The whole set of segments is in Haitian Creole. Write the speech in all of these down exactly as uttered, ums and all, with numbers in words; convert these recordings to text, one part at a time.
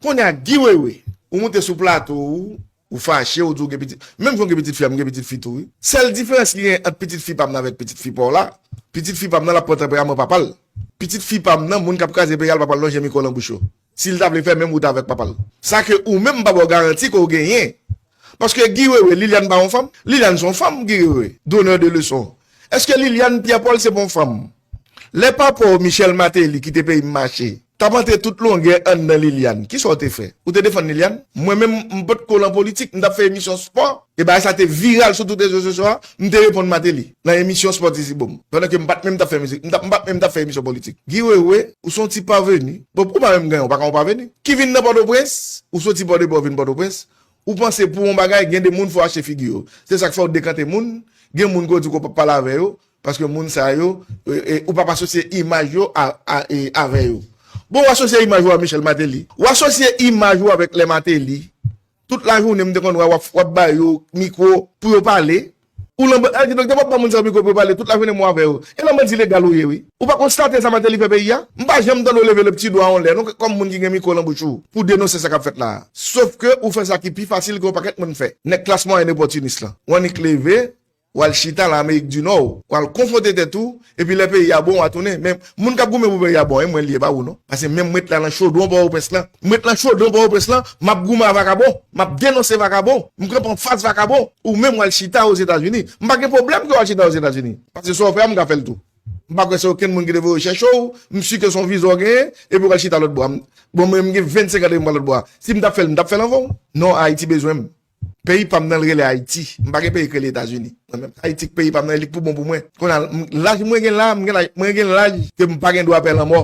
Kounye a, Guy Wewe, ou moute sou plato ou, ou fache, ou di ou gen pitit. Menm jan w gen pitit fi a, m gen pitit fi tou, wi. Sèl diferans ki gen ant pitit fi pa m nan avèk pitit fi pa w la, pitit fi pa m nan, l ap pran tanperaman papa l. Pitit fi pa m nan, moun k ap kraze peyi a, l pa pral lonje mikwo l nan bouch yo. Si l ta vle fè menm wout avèk papa l. Sa ke ou menm, m pa ba w garanti ke w genyen. Paske Guy Wewe, Liliane pa yon fanm? Liliane se yon fanm, Guy Wewe. Donneur de leçon. Èske Liliane Pierre Paul se pa yon fanm? Lè papa w, Michel Martelly, kite peyi m mache, t ap antre tout longè anndan Liliane, kisa w te fè? Ou te defann Liliane? Mwen menm, m potko lan politik, m t ap fè emisyon spò, e bagay sa te viral sou tout rezo sosyo a, m te reponn Martelly nan emisyon spò Ti Sibom. Pandan ke m pa t menm t ap fè mizik, m t ap, m pa t menm t ap fè emisyon politik. Guy Wewe, ou se yon ti paveni. Bon, ou pa menm genyen, ou pa ka yon paveni. Ki vin nan Pòtoprens, ou soti Pòdepè, ou vin Pòtoprens, ou panse pou yon bagay, gen de moun fò w achte figi yo. Se sa k fè w dekante moun, gen moun ke w di ke w p ap pale avè yo, paske moun sa yo, e, e, ou p ap asosye imaj yo a, a, e, avè yo. Bon, w asosye imaj ou a Michel Martelly. W asosye imaj ou avèk lè Martelly. Tout lajounen, m te konn wè w ap, w ap ba yo mikwo pou yo pale. Ou lan, e, donk, depi w ap ba moun sa yo mikwo pou yo pale, tout lajounen m wè w avè yo. E lan bandi legal ou ye, wi. Ou pa konstate sa Martelly fè peyi a? M pa janm tande w leve le pti dwa yon lè, non, kòm moun ki gen mikwo lan bouch ou, pou denonse sa k ap fèt la a. Sof ke ou fè sa ki pi fasil ke yon pakèt moun fè. Nèg klas mwayèn opòtinis lan. W annik leve, w al chita lan Amerik di Nò, w al konfwonte tèt ou, epi lè peyi a bon, w a tounen. Men moun k ap goumen pou peyi a bon, e mwen l ye, pa ou non. Paske menm m ret la lan chodwon Pòtoprens lan. M ret lan chodwon Pòtoprens lan, m ap goumen a vakabon, m ap denonse vakabon, m kanpe anfas vakabon. Ou menm w al chita Ozetazini. M pa gen pwoblèm ke w al chita Ozetazini. Paske sa w fè a, m ka fè l tou. M pa kwè se okenn moun ki te voye chèche w, m si ke se yon viza w genyen, epi w al chita lòt bò a. M, bon, mwen, m gen vennsenk an depi m pran lòt bò a. Si m t ap fè l, m t ap fè l anvan w. Non, Ayiti bezwen m. Peyi pa m nan l rele Ayiti. M pa gen peyi k rele Etazini. Mwen menm, Ayiti k peyi pa m nan, e li k pou bon pou mwen. Kounye a, m, laj mwen gen la, m gen laj, mwen gen laj ke m pa gen dwa pè lanmò.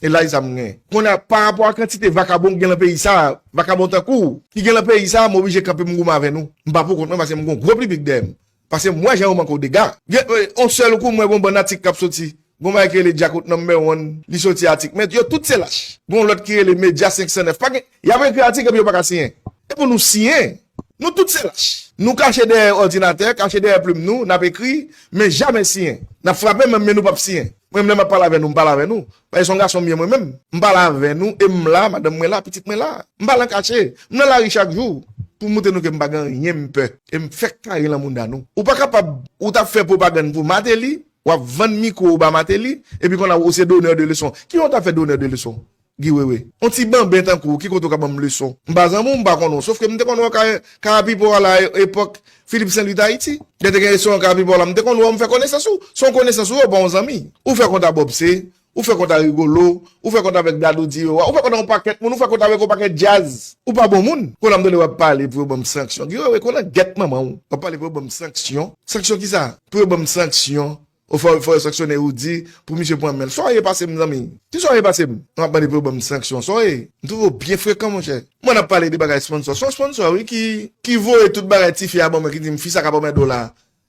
E laj sa m gen. Kounye a, pa rapò a kantite vakabon k gen lan peyi sa, vakabon tankou w, ki gen lan peyi sa, m oblije kanpe m goumen avè nou. M pa pou kont mwen paske m gen yon gwo piblik dèyè m. Paske m wè jan yo manke w dega. Gen, e, yon sèl kou, m wè gon bann atik k ap soti. Gon bagay ki rele Djakout Number One, li soti atik. Men yo tout se lach. Gon lòt ki rele Medya senk san nèf. Pa gen, y ap ekri atik epi yo pa ka siyen. E pou nou siyen, nou tout se lach. Nou kache dèyè òdinatè, kache dèyè plim nou, n ap ekri, men jamè siyen. N ap frape menm, men nou p ap siyen. Mwen menm, lè m ap pale avè nou, m pale avè nou. Paske se yon gason m ye mwen menm. M pale avè nou, e m la, madanm mwen la, pitit mwen la. M pa lan kache. M nan lari chak jou. Pou montre nou ke m pa gen anyen m pè. E m fèk kare lan mounda nou. Ou pa kapab, ou t ap fè pwopagann pou Martelly, w ap vann mikwo ou ba Martelly, epi kounye a ou se donneur de leçon. Ki jan w t ap fè donneur de leçon? Guy Wewe. Yon ti banben tankou w, ki kote w ka ban m leson? M pa zanmi w, m pa konnen w. Sof ke m te konn wè w ka, ka Pipo a la, e, epòk Philippe Saint-Louis Tahiti. Lè te gen restoran ka Pipo a la, m te konn wè w, m fè konesans ou. Se yon konesans ou ye, ou pa yon zanmi. Ou fè kont a Bob C, ou fè kont a Rigolo, ou fè kont avèk Dadou Diyo a, ou fè kont a yon pakèt moun, ou fè kont avèk yon pakèt djaz. Ou pa bon moun. Kounye a m tande w ap pale pou yo ban m sanksyon. Guy Wewe, kounye a gèt manman w. W ap pale pou yo ban m sanksyon. Sanksyon kisa? Pou yo ban m sanksyon. Ou fò, fò yo sanksyone Roody pou misye pran men l. Sa w ye pase m, zanmi? Kisa w ye pase m? W ap mande pou yo ban m sanksyon. Sa w ye? M twouve w byen frekan, monchè. Mwen ap pale de bagay sponsò. Se yon sponsò, wi, ki, ki voye tout bagay tifi a ban mwen, ki di m, fi sa ka ban mwen dola.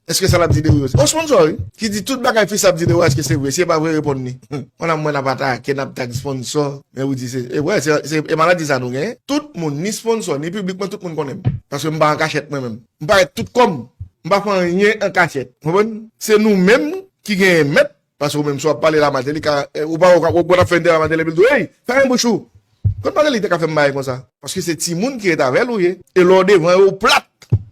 Èske sa l ap di de ou yo? Se yon sponsò, wi. Ki di tout bagay fi sa ap di de ou, èske se vre? Si e pa vre, reponn li. Mwen ap, mwen ap atake, n ap tag sponsò. Men Roody se, e wè, se, se, e maladi sa nou genyen. Tout moun, ni sponsò, ni piblik mwen, tout moun konnen m. Paske m pa an kachèt mwen menm. M parèt tout kò m. M pa fè anyen an kachèt. Konprann? Se nou menm ki genyen mèt. Paske ou menm, si w ap pale la, Martelly ka, eh, ou pa, ou ka, ou konn ap fè entèvyou a Martelly, epi l di w, "Hey, fèmen bouch ou." Konn Martelly te ka fè m bagay konsa. Paske se timoun ki ret avè l ou ye. E lè w devan yo, ou plat.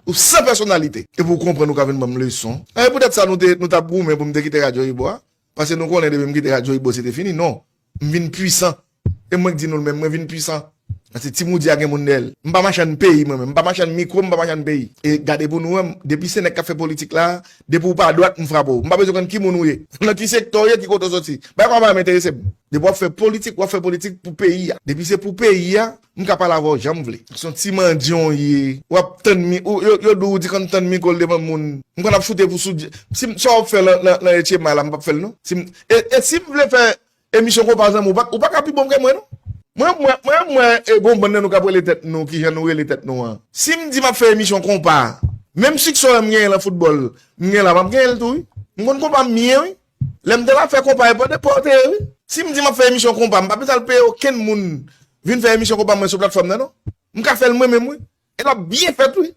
Ou san pèsonalite. Epi w konprann ou ka vin ban m leson. E poutèt sa nou te, nou t ap goumen pou m te kite Radyo Ibo a. Paske nou konnen depi m kite Radyo Ibo, se te fini. Non. M vin pwisan. E mwen k di nou l menm, mwen vin pwisan. Paske Ti Moody a gen moun dèyè l. M pa machann peyi mwen menm. M pa machann mikwo, m pa machann peyi. E gade pou nou wè, depi se nèg k ap fè politik la, depi w pa dwat, m frape w. M pa bezwen konn ki moun ou ye. Nan ki sektè w ye, ki kote w soti. Bagay kòman pa menm enterese m. Depi w ap fè politik, w ap fè politik pou peyi a. Depi se pou peyi a, m ka pale avè w jan m vle. Se yon ti mandyan w ye. W ap tann mi, ou, yo, yo di w ou di konn tann mikwo l devan moun. M konn ap choute pou sou, si m, sa w ap fè lan, lan, lan Etye May la, m p ap fè l non. Si m, e, e si m vle fè emisyon konpa zanmi, ou pa, ou pa ka pi bon ke mwen non. Mwen, mwen, mwen, mwen, e gon bann nan nou k ap rele tèt nou, ki jan nou rele tèt nou an. Si m di m ap fè emisyon konpa, menm siksè m genyen lan foutbòl, m genyen la, m ap genyen l tou, wi. M konn konpa m byen, wi. Lè m te la fè konpa, e pa de pòte, wi. Si m di m ap fè emisyon konpa, m pa bezwen al peye okenn moun vin fè emisyon konpa mwen sou platfòm nan, non. M ka fè l mwen menm, wi. E l ap byen fèt, wi.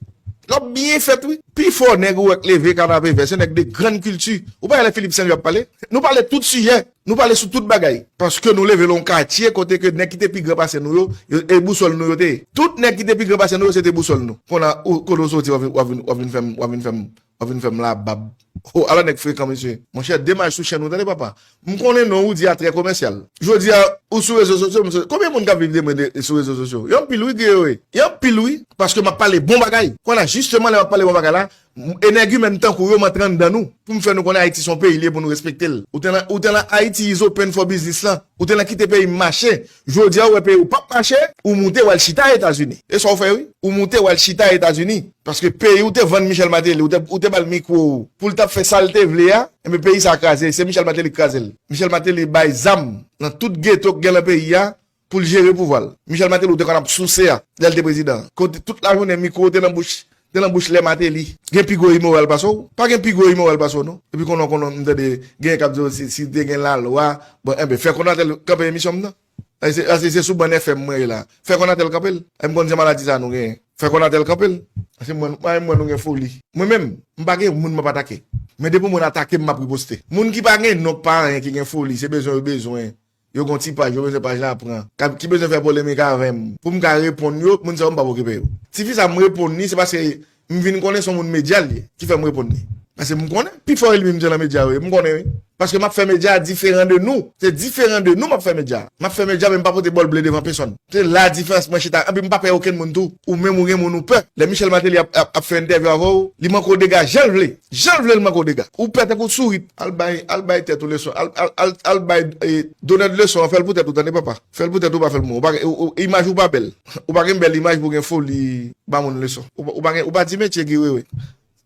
L ap byen fèt, wi. Pifò nèg ou wè k leve Kanapevè, se nèg de grann kilti. Ou pa wè lè Philippe Saint-Louis ap pale? Nou pale tout sijè. Nou pale sou tout bagay. Paske nou leve l yon katye kote ke nèg ki te pi gran pase nou yo, yo- e bousòl nou yo te ye. Tout nèg ki te pi gran pase nou yo, se te bousòl nou. Kounye a, ou- kote w soti, w ap vin, w ap vin, w ap vin fè m, w ap vin fè m, w ap vin fè m labab. Oh, ala nèg frekan, mesye. Monchè, demaj sou chèn ou, tande papa. M konnen non ou di a trè komèsyal. Jodi a, ou sou rezo sosyo, m se- konbyen moun k ap viv de mwen de- sou rezo sosyo? Y anpil wi, Griyo, wi. Y anpil wi, paske m ap pale bon bagay. Kounye a, jisteman, lè m ap pale bon bagay la, m- enèg imèn tankou yo, m antre anndan nou, pou m fè nou konnen Ayiti se yon peyi li ye pou nou respekte l. Ou te nan, ou te nan Haiti is open for business lan. Ou te nan kite peyi m mache. Jodi a, ou wè peyi ou p ap mache, ou moute, w al chita Etazini. E sa w fè, wi. Ou moute, w al chita Etazini. Paske peyi ou te vann Michel Martelly, ou te, ou te ba l mikwo ou, pou l t ap fè sa l te vle a, enben peyi sa a kraze. Se Michel Martelly ki kraze l. Michel Martelly bay zam nan tout geto k gen nan peyi a pou l jere pouvwa l. Michel Martelly ou te konn ap souse a, lè l te prezidan. Kote tout lajounen mikwo te nan bouch, te nan bouch lè Martelly. Gen pi gwo imoral pase w? Pa gen pi gwo imoral pase w non. Epi konnen, konnen m tande gen k ap di w si, si te gen lalwa, bon, enben fè Konatel kanpe emisyon m nan. Ase, ase se sou bann F M mwen ye la. Fè Konatel kanpe l. E m konn se maladi sa nou genyen. Fè Konatel kanpe l. Ase mwen, mwen, mwen nou gen foli. Mwen menm, m pa gen moun m ap atake. Men depi moun atake m, m ap riposte. Moun ki pa gen non, k pa anyen, ki gen foli, se bezwen yo bezwen. Yo gon ti paj, yo bezwen paj la pran. K ap- ki bezwen fè polemik avè m. Pou m ka reponn yo, moun sa yo m p ap okipe yo. Tifi sa m reponn li, se paske m vin konnen se yon moun medya l ye, ki fè m reponn li. Paske m konnen, pi fò elmi m se nan medya yo ye, m konnen wi. Paske m ap fè medya a diferan de nou. Se diferan de nou m ap fè medya a. M ap fè medya, men m pa pote bòl ble devan pesonn. Se la diferans mwen chita. Epi m pa pè okenn moun tou. Ou menm ou gen moun ou pè. Lè Michel Martelly ap, ap, ap fè entèvyou avè w, li manke w dega jan l vle. Jan l vle l manke w dega. Ou pè tankou sourit. Al bay, al bay tèt ou leson. Al, al, al, al bay e, donè leson an, fè l pou tèt ou tande papa. Fè l pou tèt ou, pa fè l pou mwen. Ou pa gen- ou- ou- Imaj ou pa bèl. Ou pa gen bèl imaj pou gen foli ba moun leson. Ou, pa- ou pa gen- ou pa di metye ki wewe.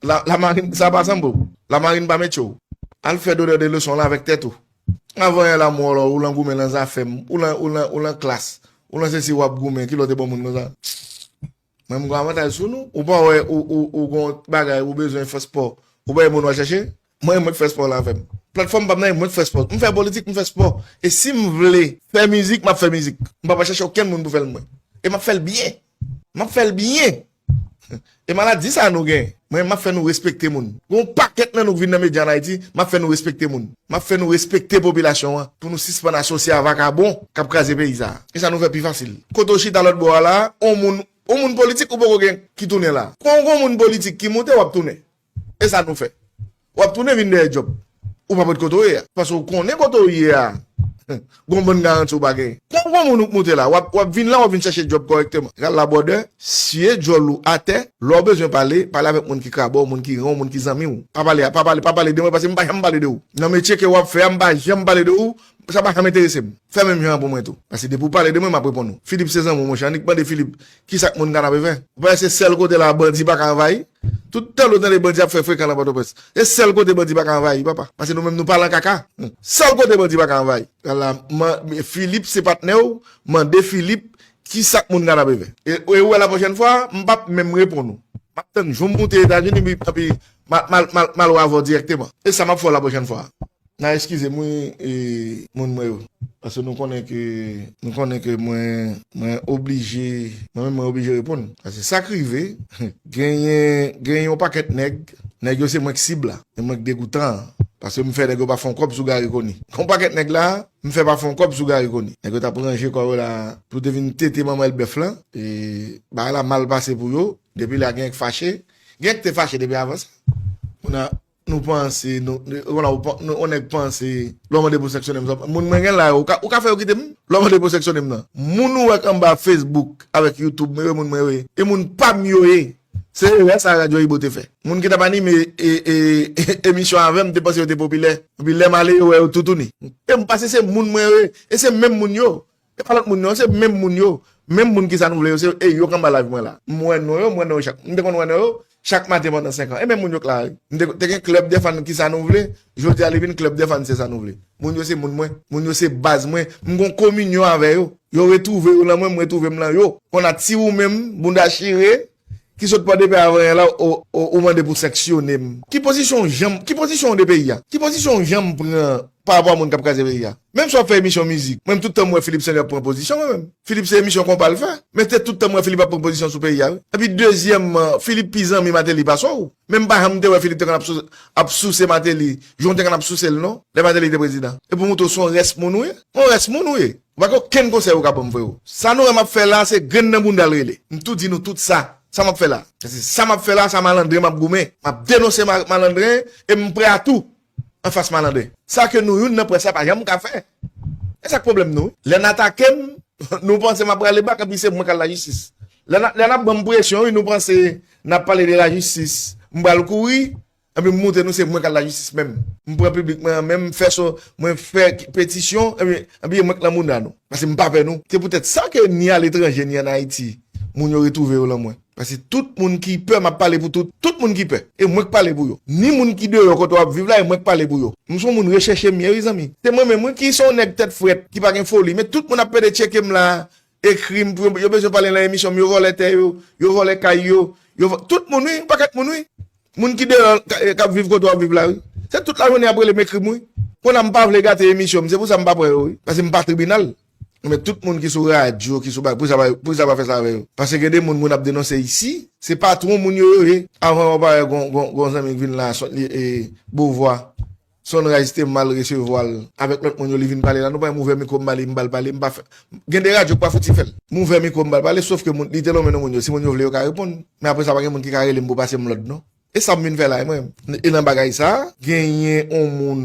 La, lamarin, sa pa sanble w. Lamarin pa metye w. Al fè donè de leson la avèk tèt ou. Avan yè la mwen wè w lan goumen lan zafè m, ou lan, ou lan, ou lan klas, ou lan sesi w ap goumen, ki lòt e bon moun konsa. Mwen m gon avantaj sou nou, ou pa wè ou, ou, ou gon bagay, ou bezwen fè spò, ou pa e moun w al chèche, mwen mwen k fè spò la avè m. Platfòm pa m nan e mwen k fè spò, m fè politik, m fè spò, e si m vle fè mizik, m ap fè mizik, m pa pral chèche okenn moun pou fè l mwen, e m ap fè l byen, m ap fè l byen. E maladi sa a nou gen. Mwen, m ap fè nou respekte moun. Gon pakèt nan nou k vin nan medya an Ayiti, m ap fè nou respekte moun. M ap fè nou respekte popilasyon an pou nou sispann asosye a vakabon k ap kraze peyi sa a. E sa nou fè pi fasil. Kote w chita lòt bò a la, on moun, on moun politik ou poko gen ki tounen la. Kon gon moun politik ki moute, w ap tounen. E sa nou fè. W ap tounen vin dèyè djòb. Ou pa pot kote w ye a. Paske w konnen kote w ye a. Gon bann garanti w pa genyen. Kon gon moun ou k moute la, w ap, w ap vin la, w ap vin chèche djòb kòrèkteman. Gal la bwòdè, siye djòl ou atè, lè w bezwen pale, pale avèk moun ki krabò, moun ki ran w, moun ki zanmi w. Pa pale, pa pale, pa pale de mwen, paske m pa janm pale de ou. Nan metye ke w ap fè a, m pa janm pale de ou, sa pa janm enterese m. Fè menm jan an pou mwen tou. Paske depi w pale de mwen, m ap reponn ou. Filip se zanmi w, monchè. Annik mande Filip, kisa k moun Kanapevè? Ou pa wè se sèl kote la bandi pa ka anvayi? Tout tan nou tande bandi ap fè frekan nan Pòtoprens. Se sèl kote bandi pa ka anvayi, papa. Paske nou menm nou pa lan kaka. Sèl kote bandi pa ka anvayi. Ala, man- Filip se patnè w, mande Filip kisa k moun Kanapevè. E, e ou wè la pwochèn fwa, m p ap menm reponn ou. M ap tann jou m moute Etazini, epi, epi m al, m al, m al, m al wè avè w dirèkteman. E sa m ap fè w la pwochèn fwa. N a eskize m wi, e, moun mwen yo. Paske nou konnen ke, nou konnen ke mwen, mwen oblije, mwen menm mwen oblije reponn. Paske sa k rive, genyen, genyen yon pakèt nèg, nèg yo se mwen k sib la. E mwen k degoutan an. Paske m fè nèg yo pa fè yon kòb sou Garry Conille. Yon pakèt nèg la, m fè pa fè yon kòb sou Garry Conille. Nèg yo t ap ranje kò yo la pou te vin tete manmèl bèf lan. E bagay la mal pase pou yo. Depi la genyen k fache. Genyen k te fache depi avan sa. Kounye a, nou panse, nou, nou, kounye a, ou pa- nou, yon nèg panse, lè w mande pou sanksyone m, sa- moun mwen gen la yo, ou ka, ou ka fè yo kite m? Lè w mande pou sanksyone m nan. Moun ou wè k anba Facebook avèk YouTube, mwen yo, moun mwen yo ye. E moun pa m yo ye. Se erè sa Radyo Ibo te fè. Moun ki t ap anime e, e, e, emisyon avè m te panse yo te popilè. Epi lè m ale, yo wè yo toutouni. E m panse se moun mwen yo ye. E se menm moun yo. E pa lòt moun yo, se menm moun yo. Menm moun ki sa nou vle yo, se e yo k anba live mwen la. M wè non yo, m wè non yo chak. M te konn wè non yo chak maten pandan senk an. E menm moun yo k la wi. M te, te gen klèb de fan ki sa nou vle, jodi a li vin klèb de fan se sa nou vle. Moun yo se moun mwen, moun yo se baz mwen. M gon kominyon avè yo. Yo retwouve yo lan mwen, m retwouve m lan yo. Kounye a ti ou menm, bounda chire, ki sot Pòdepè avanyè la, ou, ou, ou mande pou sanksyone m. Ki pozisyon w janm, ki pozisyon w de peyi a? Ki pozisyon w janm pran pa rapò a moun k ap kraze peyi a. Menm si w ap fè emisyon mizik, mwen menm tout tan m wè Philippe Saint-Louis ap pran pozisyon, mwen menm. Philippe se emisyon konpa l fè, men se tout tan m wè Philippe ap pran pozisyon sou peyi a, wi. Epi dezyèmman, Philippe pi zanmi Martelly pase w. Men m pa janm te wè Philippe te konn ap sou-, ap souse Martelly, jan w te konn ap souse l non, lè Martelly te prezidan. E pou montre w se yon rès moun ou ye, yon rès moun ou ye. Ou pa gen okenn konsèy ou ka ban m, freo. Sa nou wè m ap fè la, se grenn nan bounda l rele. M tou di nou tout sa, sa m ap fè la. Se sa m ap fè la, sa malandren m ap goumen. M ap denonse ma-, malandren e m prè a tou anfas malandren. Sa ke nou youn nan près la pa janm ka fè. E sa k pwoblèm nou, wi. Lè n atake m, nou panse m ap prale bak, epi se mwen k al lajistis. Lè n, lè n ap ban m presyon, wi, nou panse n ap pale de lajistis, m pral kouri, epi m montre nou se mwen k al lajistis menm. M pran piblik mwen an menm, m fè so, mwen fè petisyon, epi, epi e mwen k nan bounda nou. Paske m pa pè nou. Se poutèt sa ke ni aletranje, ni ann Ayiti, moun yo retwouve yo lan mwen. Paske tout moun ki pè, m ap pale pou tout, tout moun ki pè. E mwen k pale pou yo. Ni moun ki deyò kote w ap viv la, e mwen k pale pou yo. M se yon moun rechèche m ye, wi, zanmi. Se mwen menm, wi, ki se yon nèg tèt frèt, ki pa gen foli. Men tout moun ap pede tcheke m la, ekri m, pou yo, yo bezwen pale nan emisyon m, yo vòlè tè yo, yo vòlè kay yo, yo vò-, tout moun, wi, yon pakèt moun, wi. Moun ki deyò, ka-, k ap viv kote w ap viv la, wi. Se tout lajounen y ap rele m, ekri m, wi. Kounye a m pa vle gate emisyon m, se pou sa m pa pran yo, wi. Paske m pa tribinal. Men tout moun ki sou radyo, ki sou bagay, poukisa pa, poukisa pa fè sa avè yo? Paske gen de moun, moun ap denonse isi, se patwon moun yo yo ye. Avan yo pa wè gon, gon, gon zanmi k vin la, son, li, e, Beauvoir. Sunrise te mal resevwa l avèk lòt moun yo, li vin pale la. Nou pa wè m ouvè mikwo m pale, m ba l pale, m pa fè. Gen de radyo k pa fouti fè l. M ouvè mikwo m ba l pale, sof ke moun, li te lonmen non moun yo. Si moun yo vle, yo ka reponn. Men apre sa, pa gen moun ki ka rele m pou pase m lòd, non. E sa m vin fè la, e mwen. E nan bagay sa, genyen yon moun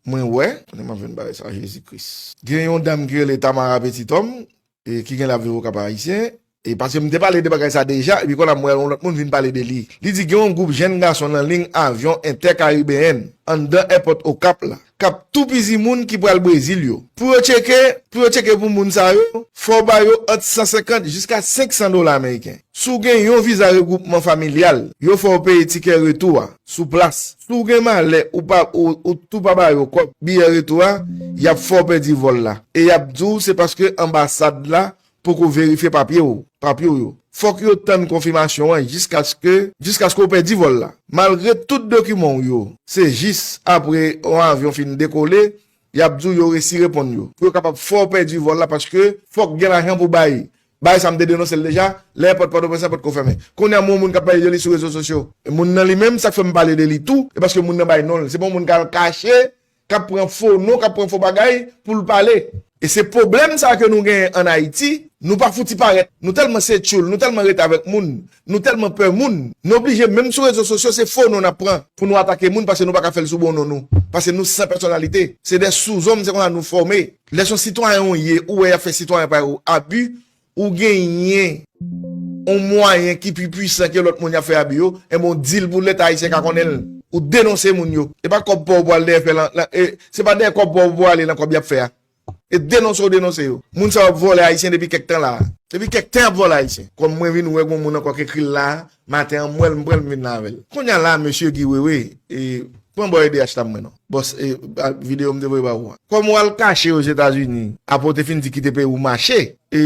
mwen wè, konnen m ap jwenn bagay sa, Jezi Kris. Gen yon dam ki rele Tamara Petit Homme, e ki gen la viv Okap Ayisyen, e paske m te pale de bagay sa deja, epi kounye a m wè yon lòt moun vin pale de li. Li di gen yon gwoup jèn gason nan liy avyon entèkaribeyèn anndan èpòt Okap la, k ap toupizi moun ki pral Brezil yo. Pou yo tcheke, pou yo tcheke pou moun sa yo, fò w ba yo ant san senkant jiska senk san dola ameriken. Si w gen yon viza regwoupman familyal, yo fè w peye tikè retou a, sou plas. Si w gen malè, ou pa, ou, ou tou pa ba yo kòb biyè retou a, y ap fè w pèdi vòl la. E y ap di w se paske anbasad la poko verifye papye w, papye w yo. Fòk yo tann konfimasyon an jiskaske, jiskaske w pèdi vòl la. Malgre tout dokiman w yo, se jis apre yon avyon fin dekole, y ap di w yo resi reponn yo. Pou yo kapab fè w pèdi vòl la, paske fòk gen lajan pou bay. Bagay sa m te denonse l deja, lè èpòt Pòtoprens lan potko fèmen. Kounye a m wè yon moun k ap pale de li sou rezo sosyo. E moun nan li menm, sa k fè m pale de li tou, e paske moun nan bay non l. Se pa yon moun k al kache, k ap pran fo non, k ap pran fo bagay pou l pale. E se pwoblèm sa ke nou genyen ann Ayiti, nou pa fouti parèt. Nou tèlman se tchoul, nou tèlman ret avèk moun, nou tèlman pè moun, nou oblije menm sou rezo sosyo, se fo non n ap pran pou nou atake moun paske nou pa ka fè l sou bon non nou. Paske nou san pèsonalite. Se de souzòm, se konsa nou fòme. Lè se yon sitwayen w ye, ou wè y ap fè sitwayen parèy ou abi, ou genyen yon mwayen ki pi pwisan ke lòt moun y ap fè abi yo, enben w di l pou Leta ayisyen ka konnen l. Ou denonse moun yo. E pa kòb pa w pou al dèyè fè lan, lan, e, se pa dèyè kòb pa w pou ale lan kòb y ap fè a. E denonse w denonse yo. Moun sa yo ap vòlè ayisyen depi kèk tan la a. Depi kèk tan y ap vòlè ayisyen. Kòm mwen vin wè gon moun ankò k ekri l la a, maten an m wè l, m pran l m vin la avè l. Kounye a la, mesye Guy Wewe, e, pran bò E D H la mwen non. Bòs, e, a, videyo m te voye ba ou a. Kòm w al kache Ozetazini, apre w te fin di kite peyi w mache, e,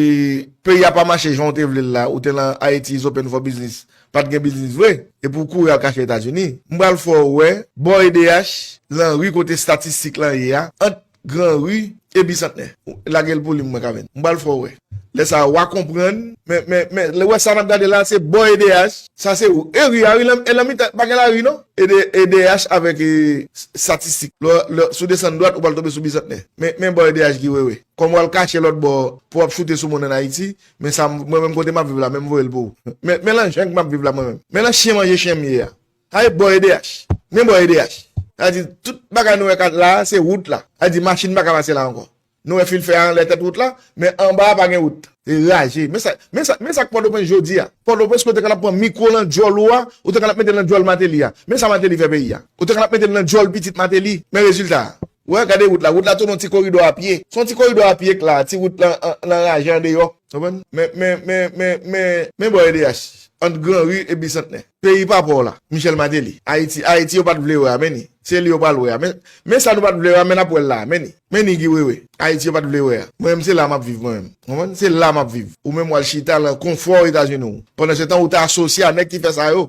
peyi a pa mache jan w te vle l la, ou te lan Haiti is open for business, pa t gen biznis vre, epi w kouri al kache Etazini. M pral fè w wè, bò E D H, lan ri kote estatistik lan ye a, ant Gran Ri e Bisantnè. Lage l pou li, mwen ka vin. M pral fè w wè. Lè sa a, w a konprann. Men, men, men, lè w wè sa n ap gade la, se bò E D H. Sa se ou. E ri a, wi, lan, e lan mitan, pa gen lari, non. E D, E D H avèk, e, s-, estatistik. Lè, lè, si w desann dwat, ou pral tonbe sou Bisantnè. Men, men bò E D H Guy Wewe. Kòm w al kache lòt bò, pou w ap choute sou moun ann Ayiti, men sa, mwen menm kote m ap viv la, men m voye l pou ou. Men, men lan jan k m ap viv la, mwen menm. Men lan chyen manje chyen m ye a. Sa e bò E D H. Men bò E D H. Sa di, tout bagay nou wè kat la, se wout la. Sa di, machin pa ka pase la ankò. Nou wè fil fè a anlè tèt wout la, men anba a pa gen wout. Se raje. Men sa, men sa, men sa k Pòtoprens jodi a. Pòtoprens, kote w te konn ap pran mikwo lan djòl ou a, ou te konn ap mete l lan djòl Martelly a. Men sa Martelly fè peyi a. Ou te konn ap mete l lan djòl pitit Martelly. Men rezilta a. Wè, gade wout la. Wout la tounen yon ti koridò a pye. Se yon ti koridò a pye k la, ti wout lan, an, lan raje andeyò. Konprann? Men, men, men, men, men, men bò E D H. Ant Gran Ri e Bisantnè. Peyi pa pa w la. Michel Martelly. Ayiti, Ayiti yo pa t vle wè a, men ni. Se li yo pral wè a. Men, men sa nou pa t vle wè a, men n ap wè l la a, men ni. Men ni Guy Wewe. Ayiti yo pa t vle wè a. Mwen menm se la m ap viv, mwen menm. Konprann? Se la m ap viv. Ou menm w al chita lan konfò Etazini w. Pandan se tan ou te asosye a nèg ki fè sa yo.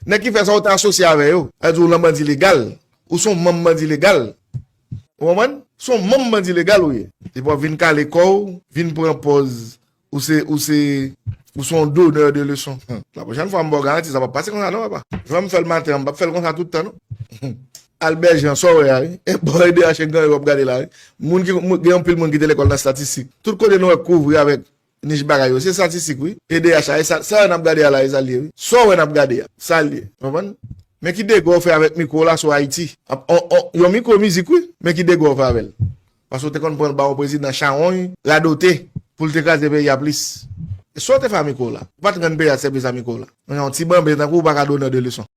Nèg ki fè sa ou te asosye avè yo. Sa di w lan bandi legal. Ou se yon manm bandi legal. Ou konprann? Se yon manm bandi legal ou ye. Epi w ap vin kale kò w, vin pran pòz ou se, ou se, ou se yon donneur de leçon. Hmm. La pwochèn fwa m ba w garanti, sa p ap pase konsa non, papa. Jan m fè l maten an, m p ap fè l konsa tout tan non. Albert Jean, sa w wè a, wi. E bò E D H gen w ap gade la, wi. Moun ki, moun, gen anpil moun ki te lekòl nan estatistik. Tout kote nou wè kouvri avèk nich bagay yo. Se estatistik, wi. E D H a, e sa, sa n ap gade a la, e sa l ye, wi. Sa w wè n ap gade a, sa l ye. Konprann? Men ki dega w fè avèk mikwo w la sou Ayiti. Ap, on, on, yon mikwo mizik, wi. Men ki dega w fè avè l. Paske w te konn pran l ba yon prezidan chawony, radote, pou l te kraze peyi a plis. E sa w te fè a mikwo w la? Ou pa t rann peyi a sèvis a mikwo w la. Men yon ti banben tankou w pa ka donneur de leçon.